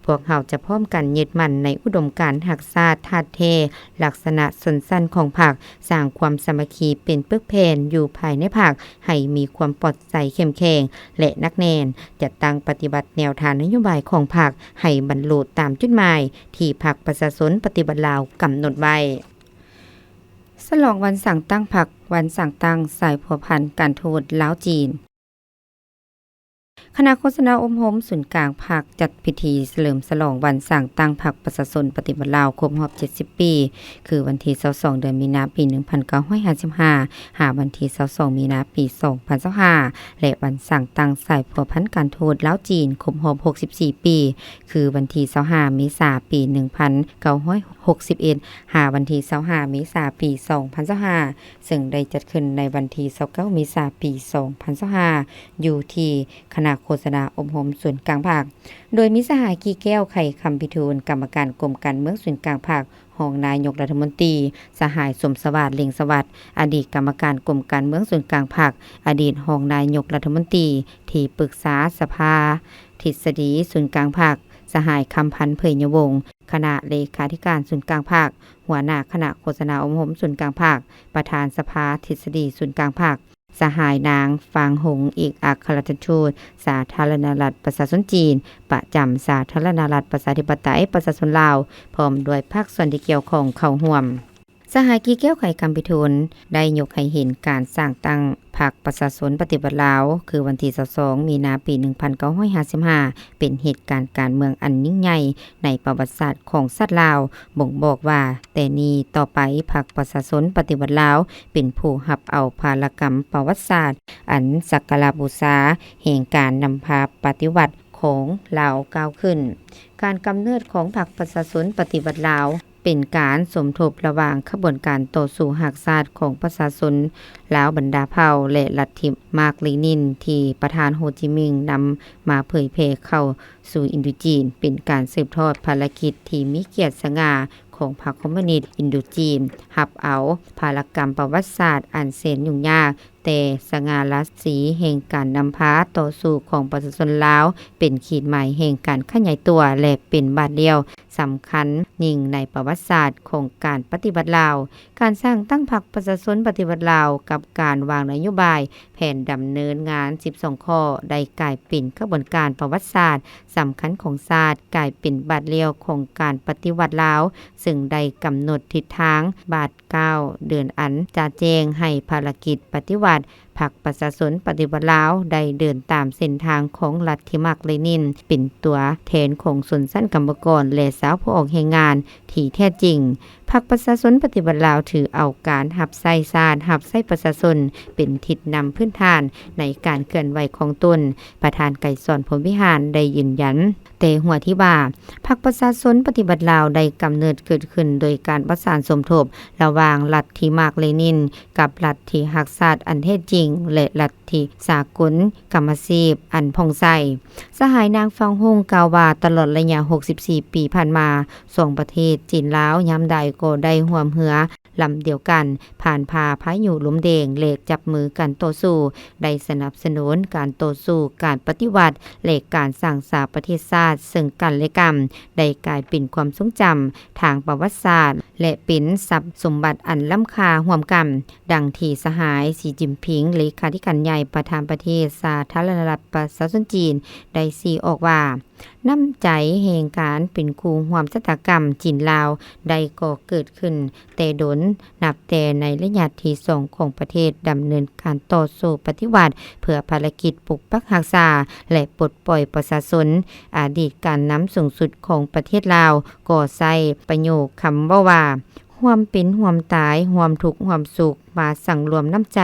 ພວກເຮົາຈະພ້ອມກັນຍຶດໝັ້ນໃນອຸດົມການຮັກຊາດທາດແທ້, ລັກສະນະຊົນຊັ້ນຂອງພັກ, ສ້າງຄວາມສາມັກຄີເປັນປຶກແຜ່ນຢູ່ພາຍໃນພັກໃຫ້ມີຄວາມປອດໃສເຂັ້ມແຂງ ແລະ ໜັກແໜ້ນ, ຈັດຕັ້ງປະຕິບັດແນວທາງນະໂຍບາຍຂອງພັກໃຫ້ບັນລຸຕາມຈຸດໝາຍທີ່ພັກປະຊາຊົນປະຕິວັດລາວກຳນົດໄວ້. ສະຫຼອງວັນສ້າງຕັ້ງພັກ, ວັນສ້າງຕັ້ງສາຍພົວພັນການທູດລາວ-ຈີນ. ຄະນະໂຄສະນາອົບຮົມສູນກາງພັກ ຈັດພິທີສະເຫຼີມສະຫຼອງວັນສ້າງຕັ້ງພັກປະຊາຊົນປະຕິວັດລາວຄົບຮອບເຈັດສິບປີ ຄືວັນທີຊາວສອງ ເດືອນມີນາ ປີໜຶ່ງພັນເກົ້າຮ້ອຍຫ້າສິບຫ້າ ຫາວັນທີຊາວສອງ ມີນາ ປີສອງພັນຊາວຫ້າ ແລະ ວັນສ້າງຕັ້ງສາຍພົວພັນການທູດລາວ-ຈີນຄົບຮອບຫົກສິບສີ່ປີ ຄືວັນທີຊາວຫ້າ ເມສາ ປີໜຶ່ງພັນເກົ້າຮ້ອຍຫົກສິບເອັດ ຫາວັນທີຊາວຫ້າ ເມສາ ປີສອງພັນຊາວຫ້າ ເຊິ່ງໄດ້ຈັດຂຶ້ນໃນວັນທີຊາວເກົ້າ ເມສາ ປີສອງພັນຊາວຫ້າ ຢູ່ທີ່ຄະນະໂຄສະນາອົບຮົມສູນກາງພັກ ໂດຍມີສະຫາຍ ກີແກ້ວ ໄຂຄຳພິທູນ ກຳມະການກົມການເມືອງສູນກາງພັກ, ຮອງນາຍົກລັດຖະມົນຕີ, ສະຫາຍ ສົມສະຫວາດ ເລັ່ງສະຫວັດ ອະດີດກຳມະການກົມການເມືອງສູນກາງພັກ, ອະດີດຮອງນາຍົກລັດຖະມົນຕີ, ທີ່ປຶກສາສະພາທິດສະດີສູນກາງພັກ, ສະຫາຍ ຄຳພັນ ເຜີຍຍະວົງ ຄະນະເລຂາທິການສູນກາງພັກ, ຫົວໜ້າຄະນະໂຄສະນາອົບຮົມສູນກາງພັກ, ປະທານສະພາທິດສະດີສູນກາງພັກ, ສະຫາຍ ນາງ ຟາງຫົງ ເອກອັກຄະລັດທູດສາທາລະນະລັດປະຊາຊົນຈີນ ປະຈຳສາທາລະນະລັດປະຊາທິປະໄຕປະຊາຊົນລາວ ພ້ອມດ້ວຍພາກສ່ວນທີ່ກ່ຽວຂ້ອງເຂົ້າຮ່ວມ. ສະຫາຍ ກີແກ້ວ ໄຂຄຳພິທູນ ໄດ້ຍົກໃຫ້ເຫັນການສ້າງຕັ້ງພັກປະຊາຊົນປະຕິວັດລາວ ຄືວັນທີຊາວສອງ ມີນາ ປີໜຶ່ງພັນເກົ້າຮ້ອຍຫ້າສິບຫ້າ ເປັນເຫດການການເມືອງອັນຍິ່ງໃຫຍ່ໃນປະຫວັດສາດຂອງຊາດລາວ, ບົ່ງບອກວ່າແຕ່ນີ້ຕໍ່ໄປ ພັກປະຊາຊົນປະຕິວັດລາວ ເປັນຜູ້ຮັບເອົາພາລະກຳປະຫວັດສາດ ອັນສັກກາລະບູຊາແຫ່ງການນຳພາປະຕິວັດຂອງລາວກ້າວຂຶ້ນ. ການກຳເນີດຂອງພັກປະຊາຊົນປະຕິວັດລາວ ເປັນການສົມທົບລະຫວ່າງຂະບວນການຕໍ່ສູ້ຮັກຊາດຂອງປະຊາຊົນລາວບັນດາເຜົ່າ ແລະ ລັດທິມາກລີນິນ ທີ່ປະທານໂຮຈິມິງນຳມາເຜີຍແຜ່ເຂົ້າສູ່ອິນໂດຈີນ, ເປັນການສືບທອດພາລະກິດທີ່ມີກຽດສະຫງ່າຂອງພັກຄອມມູນິດອິນໂດຈີນ, ຮັບເອົາພາລະກຳປະຫວັດສາດອັນແສນຫຍຸ້ງຍາກ ແຕ່ສະຫງ່າລາສີແຫ່ງການນຳພາຕໍ່ສູ້ຂອງປະຊາຊົນລາວ ເປັນຂີດໝາຍແຫ່ງການຂະຫຍາຍຕົວ ແລະ ເປັນບາດລ້ຽວສຳຄັນຍິ່ງໃນປະຫວັດສາດຂອງການປະຕິວັດລາວ. ການສ້າງຕັ້ງພັກປະຊາຊົນປະຕິວັດລາວ ກັບການວາງນະໂຍບາຍແຜນດຳເນີນງານສິບສອງຂໍ້ ໄດ້ກາຍເປັນຂະບວນການປະຫວັດສາດສຳຄັນຂອງຊາດ, ກາຍເປັນບາດລ້ຽວຂອງການປະຕິວັດລາວ, ເຊິ່ງໄດ້ກຳນົດທິດທາງບາດ ກ້າວເດີນອັນຈະແຈ້ງໃຫ້ພາລະກິດປະຕິວັດ ພັກປະຊາຊົນປະຕິວັດລາວໄດ້ເດີນຕາມເສັ້ນທາງຂອງລັດທິມາກເລນິນ ເປັນຕົວແທນຂອງຊົນຊັ້ນກຳມະກອນ ແລະ ຊາວຜູ້ອອກແຮງງານທີ່ແທ້ຈິງ. ພັກປະຊາຊົນປະຕິວັດລາວຖືເອົາການຮັບໃຊ້ຊາດ, ຮັບໃຊ້ປະຊາຊົນ ເປັນທິດນຳພື້ນຖານໃນການເຄື່ອນໄຫວຂອງຕົນ. ປະທານໄກສອນ ພົມວິຫານ ໄດ້ຢືນຢັນ ແຕ່ຫົວທີວ່າ ພັກປະຊາຊົນປະຕິວັດລາວໄດ້ກຳເນີດເກີດຂຶ້ນໂດຍການປະສານສົມທົບລະຫວ່າງລັດທິມາກເລນິນກັບລັດທິຮັກຊາດອັນແທ້ຈິງ ແລະລັດທິສາກົນກຳມະຊີບອັນຜ່ອງໃສ. ສະຫາຍນາງຟາງຮຸ່ງກ່າວວ່າ ຕະຫຼອດໄລຍະຫົກສິບສີ່ປີຜ່ານມາ, ສອງປະເທດ ຈີນ-ລາວ ຍາມໃດກໍໄດ້ຮ່ວມເຮືອລຳດຽວກັນ ຜ່ານຜ່າພາຍຸລົມແດງ ແລະ ຈັບມືກັນຕໍ່ສູ້, ໄດ້ສະໜັບສະໜູນການຕໍ່ສູ້, ການປະຕິວັດ ແລະ ການສ້າງສາປະເທດຊາດເຊິ່ງກັນແລະກັນ, ໄດ້ກາຍເປັນຄວາມຊົງຈຳທາງປະຫວັດສາດ ແລະ ເປັນຊັບສົມບັດອັນລ້ຳຄ່າຮ່ວມກັນ. ດັ່ງທີ່ສະຫາຍ ສີຈິ້ນຜິງ ເລຂາທິການໃຫຍ່ ປະທານປະເທດສາທາລະນະລັດປະຊາຊົນຈີນ ໄດ້ຊີ້ອອກວ່າ, ນ້ຳໃຈແຫ່ງການເປັນຄູ່ຮ່ວມຊະຕາກຳຈີນ-ລາວ ໄດ້ກໍ່ເກີດຂຶ້ນແຕ່ດົນ, ນັບແຕ່ໃນໄລຍະທີສອງຂອງປະເທດດຳເນີນການຕໍ່ສູ້ປະຕິວັດ ເພື່ອພາລະກິດປົກປັກຮັກສາ ແລະ ປົດປ່ອຍປະຊາຊົນ. ອະດີດການນຳສູງສຸດຂອງປະເທດລາວ ກໍໃຊ້ປະໂຫຍກຄຳເວົ້າວ່າ ຮ່ວມເປັນຮ່ວມຕາຍ, ຮ່ວມທຸກຮ່ວມສຸກ, ມາສັງລວມນ້ຳໃຈ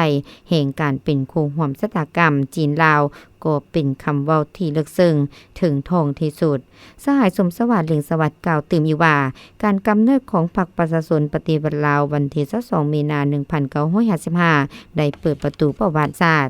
ແຫ່ງການເປັນຄູ່ຮ່ວມຊະຕາກຳຈີນ-ລາວ ກໍເປັນຄຳເວົ້າທີ່ເລິກເຊິ່ງເຖິງທ່ອງທີ່ສຸດ. ສະຫາຍ ສົມສະຫວາດ ເລັ່ງສະຫວັດ ກ່າວຕື່ມອີກວ່າ, ການກຳເນີດຂອງພັກປະຊາຊົນປະຕິວັດລາວ ວັນທີຊາວສອງ ມີນາ ໜຶ່ງພັນເກົ້າຮ້ອຍຫ້າສິບຫ້າ ໄດ້ເປີດປະຕູປະຫວັດສາດ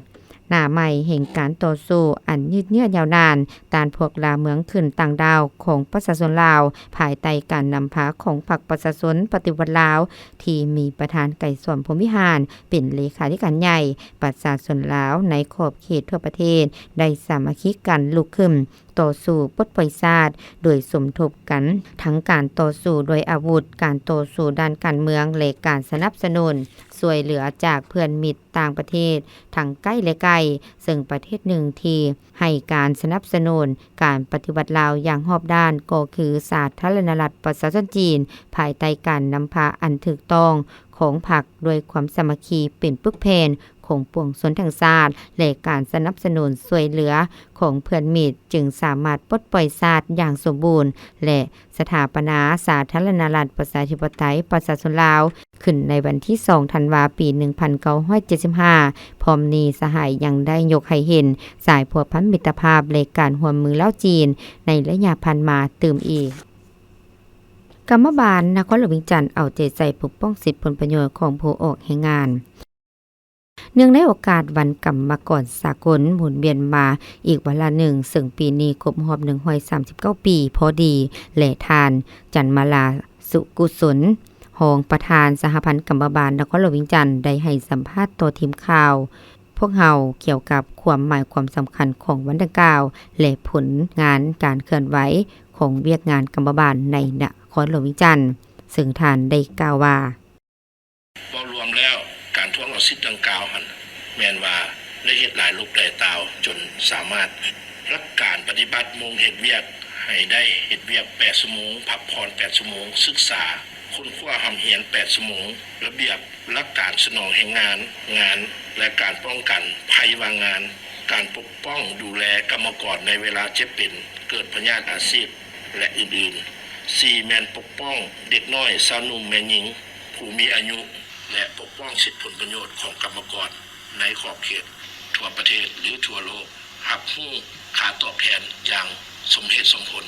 ໜ້າໃໝ່ແຫ່ງການຕໍ່ສູ້ອັນຍືດເຍື້ອຍາວນານ ຕ້ານພວກລ່າເມືອງຂຶ້ນຕ່າງດ້າວຂອງປະຊາຊົນລາວ, ພາຍໃຕ້ການນຳພາຂອງພັກປະຊາຊົນປະຕິວັດລາວ ທີ່ມີປະທານ ໄກສອນ ພົມວິຫານ ເປັນເລຂາທິການໃຫຍ່, ປະຊາຊົນລາວໃນຂອບເຂດທົ່ວປະເທດ ໄດ້ສາມັກຄີກັນລຸກຂຶ້ນຕໍ່ສູ້ປົດປ່ອຍຊາດ ໂດຍສົມທົບກັນທັງການຕໍ່ສູ້ດ້ວຍອາວຸດ, ການຕໍ່ສູ້ດ້ານການເມືອງ ແລະ ການສະໜັບສະໜູນຊ່ວຍເຫຼືອຈາກເພື່ອນມິດ ຕ່າງປະເທດທັງໃກ້ ແລະ ໄກ, ເຊິ່ງປະເທດໜຶ່ງທີ່ໃຫ້ການສະໜັບສະໜູນການປະຕິວັດລາວຢ່າງຮອບດ້ານ ກໍຄືສາທາລະນະລັດປະຊາຊົນຈີນ, ພາຍໃຕ້ການນຳພາອັນຖືກຕ້ອງຂອງພັກ ດ້ວຍຄວາມສາມັກຄີເປັນປຶກແຜ່ນຂອງປວງຊົນທັງຊາດ ແລະ ການສະໜັບສະໜູນຊ່ວຍເຫຼືອຂອງເພື່ອນມິດ ຈຶ່ງສາມາດປົດປ່ອຍຊາດຢ່າງສົມບູນ ແລະ ສະຖາປະນາສາທາລະນະລັດປະຊາທິປະໄຕປະຊາຊົນລາວ ຂຶ້ນໃນວັນທີສອງ ທັນວາ ປີໜຶ່ງພັນເກົ້າຮ້ອຍເຈັດສິບຫ້າ. ພ້ອມນີ້ ສະຫາຍຍັງໄດ້ຍົກໃຫ້ເຫັນສາຍພົວພັນມິດຕະພາບ ແລະ ການຮ່ວມມືລາວຈີນໃນໄລຍະຜ່ານມາຕື່ມອີກ. ກຳມະບານນະຄອນຫຼວງວຽງຈັນເອົາໃຈໃສ່ປົກປ້ອງສິດຜົນປະໂຫຍດຂອງຜູ້ອອກແຮງງານ. ເນື່ອງໃນໂອກາດວັນກຳມະກອນສາກົນໝູນວຽນມາອີກວາລະໜຶ່ງ, ເຊິ່ງປີນີ້ຄົບຮອບໜຶ່ງຮ້ອຍສາມສິບເກົ້າປີພໍດີ ແລະ ທ່ານ ຈັນມາລາ ສຸກຸສົນ ຮອງປະທານສະຫະພັນກຳມະບານນະຄອນຫຼວງວຽງຈັນ ໄດ້ໃຫ້ສຳພາດຕໍ່ທີມຂ່າວພວກເຮົາກ່ຽວກັບຄວາມໝາຍຄວາມສຳຄັນຂອງວັນດັ່ງກ່າວ ແລະ ຜົນງານການເຄື່ອນໄຫວຂອງວຽກງານກຳມະບານໃນນະຄອນຫຼວງວຽງຈັນ, ເຊິ່ງທ່ານໄດ້ກ່າວວ່າ. ເວົ້າລວມແລ້ວ, ການທວງເອົາສິດດັ່ງກ່າວຫັ້ນ ແມ່ນວ່າໄດ້ເຮັດຫຼາຍລູກຫຼາຍຕາວ ຈົນສາມາດຫຼັກການປະຕິບັດໂມງເຮັດວຽກ ໃຫ້ໄດ້ເຮັດວຽກແປດຊົ່ວໂມງ, ພັກຜ່ອນແປດຊົ່ວໂມງ, ສຶກສາຄົ້ນຄວ້າຮ່ຳຮຽນແປດຊົ່ວໂມງ, ລະບຽບຫຼັກການສະໜອງແຮງງານ, ງານ ແລະ ການປ້ອງກັນໄພວ່າງງານ, ການປົກປ້ອງດູແລກຳມະກອນໃນເວລາເຈັບເປັນ, ເກີດພະຍາດອາຊີບ ແລະ ອື່ນໆ. ສີ່ແມ່ນປົກປ້ອງເດັກນ້ອຍ, ຊາວໜຸ່ມ, ແມ່ຍິງ, ຜູ້ມີອາຍຸ ແລະ ປົກປ້ອງສິດຜົນປະໂຫຍດຂອງກຳມະກອນໃນຂອບເຂດທົ່ວປະເທດ ຫຼື ທົ່ວໂລກ, ຮັບຮູ້ຄ່າຕອບແທນຢ່າງສົມເຫດສົມຜົນ,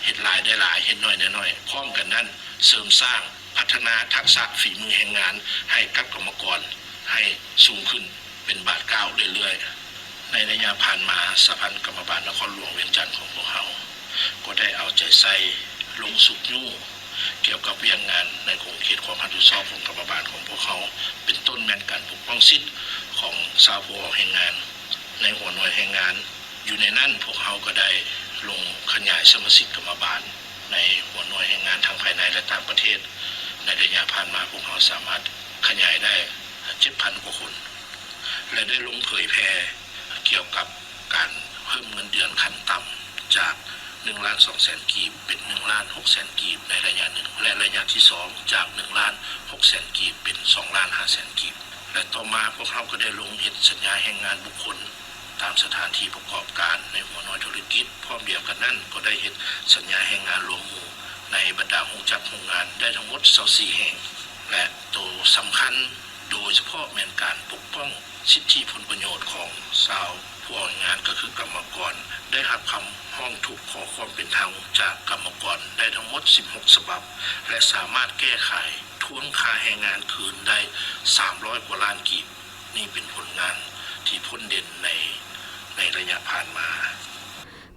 ເຮັດຫຼາຍໄດ້ຫຼາຍ, ເຮັດໜ້ອຍໄດ້ໜ້ອຍ. ພ້ອມກັນນັ້ນ, ເສີມສ້າງ, ພັດທະນາທັກສະຝີມືແຮງງານໃຫ້ກັບກຳມະກອນໃຫ້ສູງຂຶ້ນເປັນບາດກ້າວເລື້ອຍໆ. ໃນໄລຍະຜ່ານມາ, ສະຫະພັນກຳມະບານນະຄອນຫຼວງວຽງຈັນຂອງພວກເຮົາ ກໍໄດ້ເອົາໃຈໃສ່ລົງຊຸກຍູ້ ກ່ຽວກັບວຽກງານໃນຂົງເຂດຄວາມຮັບຜິດຊອບຂອງກຳມະບານຂອງພວກເຮົາ, ເປັນຕົ້ນແມ່ນການປົກປ້ອງສິດຂອງຊາວຜູ້ອອກແຮງງານໃນຫົວໜ່ວຍແຮງງານ. ຢູ່ໃນນັ້ນ, ພວກເຮົາກໍໄດ້ລົງຂະຫຍາຍສະມາຊິກກຳມະບານໃນຫົວໜ່ວຍແຮງງານທັງພາຍໃນ ແລະ ຕ່າງປະເທດ. ໃນໄລຍະຜ່ານມາ, ພວກເຮົາສາມາດຂະຫຍາຍໄດ້ເຈັດພັນກວ່າຄົນ ແລະ ໄດ້ລົງເຜີຍແຜ່ ກ່ຽວກັບການເພີ່ມເງິນເດືອນຂັ້ນຕ່ຳຈາກໜຶ່ງລ້ານສອງແສນກີບເປັນໜຶ່ງລ້ານຫົກແສນກີບໃນໄລຍະໜຶ່ງ ແລະ ໄລຍະທີສອງຈາກໜຶ່ງລ້ານຫົກແສນກີບເປັນສອງລ້ານຫ້າແສນກີບ ແລະ ຕໍ່ມາພວກເຮົາກໍໄດ້ລົງເຮັດສັນຍາແຮງງານບຸກຄົນຕາມສະຖານທີ່ປະກອບການໃນຫົວໜ່ວຍທຸລະກິດ. ພ້ອມດຽວກັນນັ້ນກໍໄດ້ເຮັດສັນຍາແຮງງານລວມໝູ່ໃນບັນດາໂຮງຈັກໂຮງງານໄດ້ທັງໝົດຊາວສີ່ແຫ່ງ ແລະ ໂຕສຳຄັນ ໂດຍສະເພາະແມ່ນການປົກປ້ອງສິດທິຜົນປະໂຫຍດຂອງຊາວຜູ້ອອກແຮງງານ ກໍຄືກຳມະກອນ ໄດ້ຮັບຄຳຮ້ອງທຸກຂໍຄວາມເປັນທຳຈາກກຳມະກອນໄດ້ທັງໝົດສິບຫົກສະບັບ ແລະ ສາມາດແກ້ໄຂທວງຄ່າແຮງງານຄືນໄດ້ສາມຮ້ອຍກວ່າລ້ານກີບ. ນີ້ເປັນຜົນງານ ທີ່ພົ້ນເດັ່ນໃນ ໃນໄລຍະຜ່ານມາ.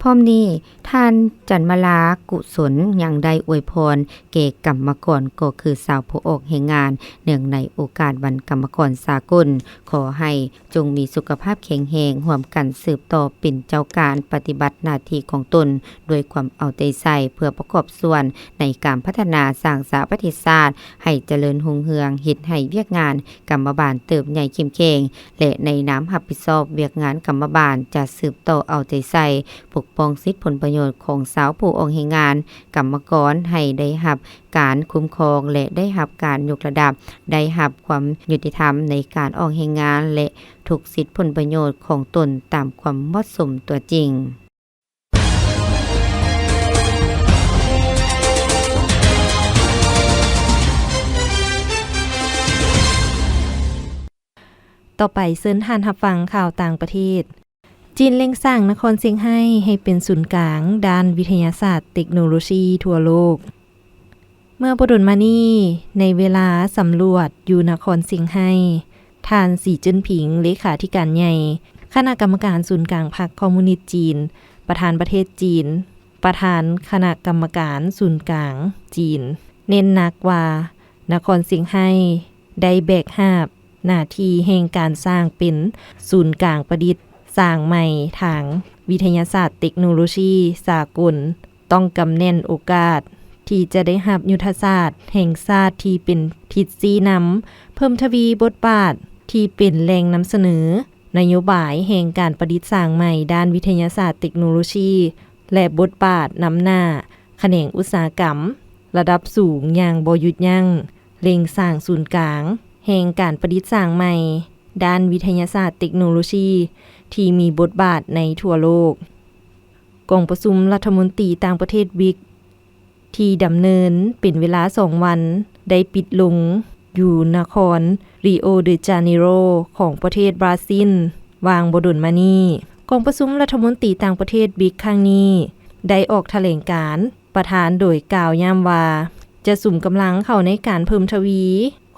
ພ້ອມນີ້, ທ່ານ ຈັນມາລາ ກຸສົນ ຍັງໄດ້ອວຍພອນແກ່ກຳມະກອນ ກໍຄືຊາວຜູ້ອອກແຮງງານ ເນື່ອງໃນໂອກາດວັນກຳມະກອນສາກົນ, ຂໍໃຫ້ ຈົ່ງມີສຸຂະພາບແຂງແຮງ, ຮ່ວມກັນສືບຕໍ່ເປັນເຈົ້າການປະຕິບັດໜ້າທີ່ຂອງຕົນດ້ວຍຄວາມເອົາໃຈໃສ່ ເພື່ອປະກອບສ່ວນໃນການພັດທະນາສ້າງສາປະເທດຊາດໃຫ້ຈະເລີນຮຸ່ງເຮືອງ, ເຮັດໃຫ້ວຽກງານກຳມະບານເຕີບໃຫຍ່ເຂັ້ມແຂງ ແລະ ໃນນາມຮັບຜິດຊອບວຽກງານກຳມະບານ ຈະສືບຕໍ່ເອົາໃຈໃສ່ປົກປ້ອງສິດຜົນປະໂຫຍດຂອງຊາວຜູ້ອອກແຮງງານ, ກຳມະກອນ ໃຫ້ໄດ້ຮັບ ການຄຸ້ມຄອງ ແລະ ໄດ້ຮັບການຍົກລະດັບ, ໄດ້ຮັບຄວາມຍຸຕິທຳໃນການອອກແຮງງານ ແລະ ທຸກສິດຜົນປະໂຫຍດຂອງຕົນຕາມຄວາມເໝາະສົມຕົວຈິງ. ຕໍ່ໄປເຊີນທ່ານຮັບຟັງຂ່າວຕ່າງປະເທດ. ຈີນເລັ່ງສ້າງນະຄອນຊຽງໄຮ້ໃຫ້ເປັນສູນກາງດ້ານວິທະຍາສາດເຕັກໂນໂລຊີທົ່ວໂລກ. ເມື່ອບໍ່ດົນມານີ້, ໃນເວລາສຳຫຼວດຢູ່ນະຄອນຊຽງໄຮ້, ທ່ານ ສີ ເຈິ້ນຜິງ ເລຂາທິການໃຫຍ່ຄະນະກຳມະການສູນກາງພັກຄອມມູນິດຈີນ, ປະທານປະເທດຈີນ, ປະທານຄະນະກຳມະການສູນກາງຈີນ ເນັ້ນໜັກວ່າ ນະຄອນຊຽງໄຮ້ໄດ້ແບກຫາບ ໜ້າທີ່ແຫ່ງການສ້າງເປັນສູນກາງປະດິດສ້າງໃໝ່ທາງວິທະຍາສາດເຕັກໂນໂລຊີສາກົນ, ຕ້ອງກຳແໜ້ນໂອກາດທີ່ຈະໄດ້ຮັບຍຸດທະສາດແຫ່ງຊາດທີ່ເປັນທິດຊີ້ນຳ, ເພີ່ມທະວີບົດບາດທີ່ເປັນແຫຼ່ງນຳສະເໜີນະໂຍບາຍແຫ່ງການປະດິດສ້າງໃໝ່ດ້ານວິທະຍາສາດເຕັກໂນໂລຊີ ແລະ ບົດບາດນຳໜ້າຂະແໜງອຸດສາຫະກຳລະດັບສູງຢ່າງບໍ່ຢຸດຢັ້ງ, ເລັ່ງສ້າງສູນກາງແຫ່ງການປະດິດສ້າງໃໝ່ດ້ານວິທະຍາສາດເຕັກໂນໂລຊີທີ່ມີບົດບາດໃນທົ່ວໂລກ. ກອງປະຊຸມລັດຖະມົນຕີຕ່າງປະເທດ ບຣິກ ທີ່ດຳເນີນເປັນເວລາສອງວັນ ໄດ້ປິດລົງຢູ່ນະຄອນຣີໂອເດຈາເນໂຣຂອງປະເທດບຣາຊິນ ຫວ່າງບໍ່ດົນມານີ້. ກອງປະຊຸມລັດຖະມົນຕີຕ່າງປະເທດ ບຣິກ ຄັ້ງນີ້ ໄດ້ອອກຖະແຫຼງການປະທານໂດຍກ່າວຢ້ຳວ່າ ຈະສຸມກຳລັງເຂົ້າໃນການເພີ່ມທະວີ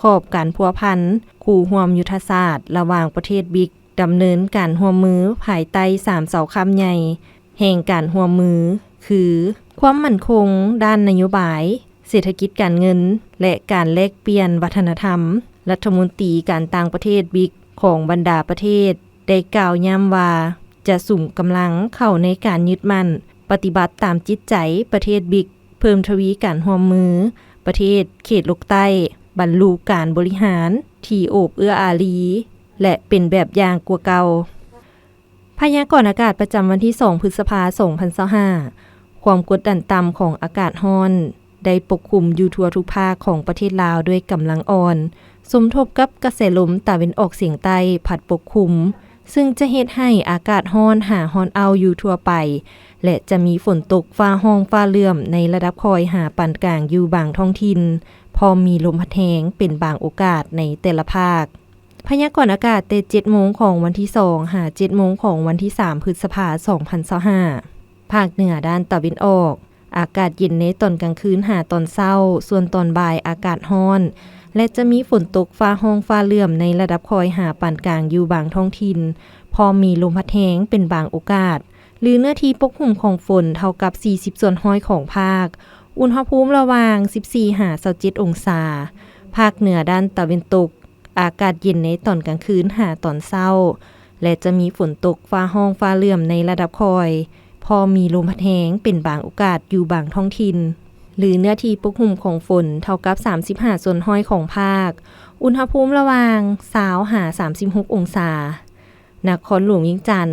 ຂອບການພົວພັນຄູ່ຮ່ວມຍຸດທະສາດລະຫວ່າງປະເທດ ບຣິກ ດຳເນີນການຮ່ວມມືພາຍໃຕ້ສາມເສົາຄ້ຳໃຫຍ່ ແຫ່ງການຮ່ວມມື ຄື ຄວາມໝັ້ນຄົງດ້ານນະໂຍບາຍ, ເສດຖະກິດການເງິນ ແລະ ການແລກປ່ຽນວັດທະນະທຳ. ລັດຖະມົນຕີການຕ່າງປະເທດ ບຣິກ ຂອງບັນດາປະເທດ ໄດ້ກ່າວຢ້ຳວ່າ ຈະສຸມກຳລັງເຂົ້າໃນການຍຶດໝັ້ນປະຕິບັດຕາມຈິດໃຈປະເທດ ບຣິກ ເພີ່ມທະວີການຮ່ວມມືປະເທດເຂດໂລກໃຕ້, ບັນລຸການບໍລິຫານທີ່ໂອບເອື້ອອາລີ ແລະ ເປັນແບບຢ່າງກວ່າເກົ່າ. ພະຍາກອນອາກາດປະຈຳວັນທີສອງ ພຶດສະພາ ສອງພັນຊາວຫ້າ, ຄວາມກົດດັນຕ່ຳຂອງອາກາດຮ້ອນໄດ້ປົກຄຸມຢູ່ທົ່ວທຸກພາກຂອງປະເທດລາວດ້ວຍກຳລັງອ່ອນ, ສົມທົບກັບກະແສລົມຕາເວັນອອກສຽງໃຕ້ພັດປົກຄຸມ, ຊຶ່ງຈະເຮັດໃຫ້ອາກາດຮ້ອນຫາຮ້ອນອ້າວຢູ່ທົ່ວໄປ ແລະ ຈະມີຝົນຕົກຟ້າຮ້ອງຟ້າເຫຼື້ອມໃນລະດັບຄ່ອຍຫາປານກາງຢູ່ບາງທ້ອງຖິ່ນ, ພ້ອມມີລົມພັດແຮງເປັນບາງໂອກາດໃນແຕ່ລະພາກ. ພະຍາກອນອາກາດແຕ່ເຈັດໂມງຂອງວັນທີສອງ ຫາເຈັດໂມງຂອງວັນທີສາມ ພຶດສະພາ ສອງພັນຊາວຫ້າ. ພາກເໜືອດ້ານຕາເວັນອອກ, ອາກາດເຢັນໃນຕອນກາງຄືນຫາຕອນເຊົ້າ, ສ່ວນຕອນບ່າຍອາກາດຮ້ອນ ແລະ ຈະມີຝົນຕົກຟ້າຮ້ອງຟ້າເຫຼື້ອມໃນລະດັບຄ່ອຍຫາປານກາງຢູ່ບາງທ້ອງຖິ່ນ, ພ້ອມມີລົມພັດແຮງເປັນບາງໂອກາດ, ຫຼື ເນື້ອທີ່ປົກຫຸ້ມຂອງຝົນເທົ່າກັບສີ່ສິບສ່ວນຮ້ອຍຂອງພາກ, ອຸນຫະພູມລະຫວ່າງສິບສີ່ຫາຊາວເຈັດອົງສາ. ພາກເໜືອດ້ານຕາເວັນຕົກ, ອາກາດເຢັນໃນຕອນກາງຄືນຫາຕອນເຊົ້າ ແລະ ຈະມີຝົນຕົກຟ້າຮ້ອງຟ້າເຫຼື້ອມໃນລະດັບຄ່ອຍ, ພໍມີລົມພັດແຮງເປັນບາງໂອກາດຢູ່ບາງທ້ອງຖິ່ນ ຫຼື ເນື້ອທີ່ປົກຫຸ້ມຂອງຝົນເທົ່າກັບສາມສິບຫ້າສ່ວນຮ້ອຍຂອງພາກ, ອຸນຫະພູມລະຫວ່າງຊາວຫາສາມສິບຫົກອົງສາ. ນະຄອນຫຼວງວຽງຈັນ,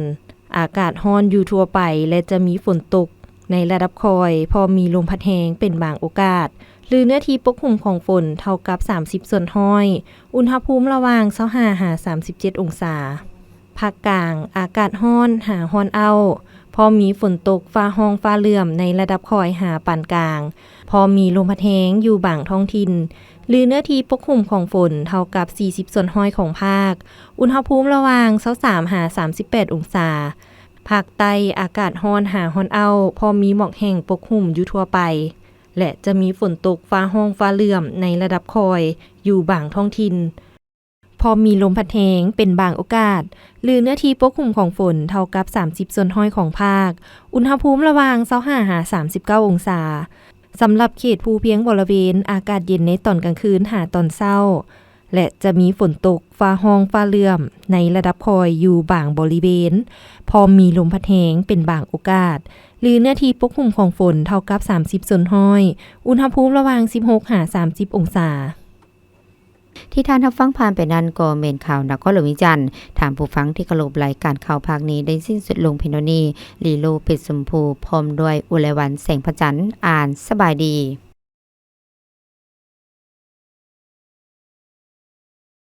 ອາກາດຮ້ອນຢູ່ທົ່ວໄປ ແລະ ຈະມີຝົນຕົກໃນລະດັບຄ່ອຍ, ພໍມີລົມພັດແຮງເປັນບາງໂອກາດ, ຫຼື ເນື້ອທີ່ປົກຫຸ້ມຂອງຝົນເທົ່າກັບສາມສິບສ່ວນຮ້ອຍ, ອຸນຫະພູມລະຫວ່າງຊາວຫ້າຫາສາມສິບເຈັດອົງສາ. ພາກກາງ, ອາກາດຮ້ອນຫາຮ້ອນອ້າວ, ພໍມີຝົນຕົກ, ຟ້າຮ້ອງຟ້າເຫຼື້ອມໃນລະດັບຄ່ອຍຫາປານກາງ, ພໍມີລົມພັດແຮງຢູ່ບາງທ້ອງຖິ່ນ, ຫຼື ເນື້ອທີ່ປົກຫຸ້ມຂອງຝົນເທົ່າກັບສີ່ສິບສ່ວນຮ້ອຍຂອງພາກ, ອຸນຫະພູມລະຫວ່າງຊາວສາມຫາສາມສິບແປດອົງສາ. ພາກໃຕ້, ອາກາດຮ້ອນຫາຮ້ອນອ້າວ, ພໍມີໝອກແຫ້ງປົກຫຸ້ມຢູ່ທົ່ວໄປ ແລະ ຈະມີຝົນຕົກ, ຟ້າຮ້ອງຟ້າເຫຼື້ອມໃນລະດັບຄ່ອຍຢູ່ບາງທ້ອງຖິ່ນ. ພ້ອມມີລົມພັດແຮງເປັນບາງໂອກາດ ຫຼືເນື້ອທີ່ປົກຫຸ້ມຂອງຝົນເທົ່າກັບສາມສິບສ່ວນຮ້ອຍຂອງພາກ. ອຸນຫະພູມລະຫວ່າງຊາວຫ້າຫາສາມສິບເກົ້າອົງສາ. ສຳລັບເຂດພູພຽງບໍລະເວນ ອາກາດເຢັນໃນຕອນກາງຄືນຫາຕອນເຊົ້າ ແລະ ຈະມີຝົນຕົກ ຟ້າຮ້ອງ ຟ້າເຫຼື້ອມ ໃນລະດັບຄ່ອຍຢູ່ບາງບໍລິເວນ, ພ້ອມມີລົມພັດແຮງເປັນບາງໂອກາດ ຫຼືເນື້ອທີ່ປົກຫຸ້ມຂອງຝົນເທົ່າກັບສາມສິບສ່ວນຮ້ອຍ, ອຸນຫະພູມລະຫວ່າງສິບຫົກຫາສາມສິບອົງສາ. ທີ່ທ່ານຮັບຟັງຜ່ານໄປນັ້ນກໍແມ່ນຂ່າວນະຄອນຫຼວງວຽງຈັນ. ທ່ານຜູ້ຟັງທີ່ເຄົາລົບ, ລາຍການຂ່າວພາກນີ້ໄດ້ສິ້ນສຸດລົງພຽງເທົ່ານີ້. ລີໂລ ເພັດຊົມພູ ພ້ອມດ້ວຍ ອຸໄລວັນ ແສງພະຈັນ ອ່ານ. ສະບາຍດີ.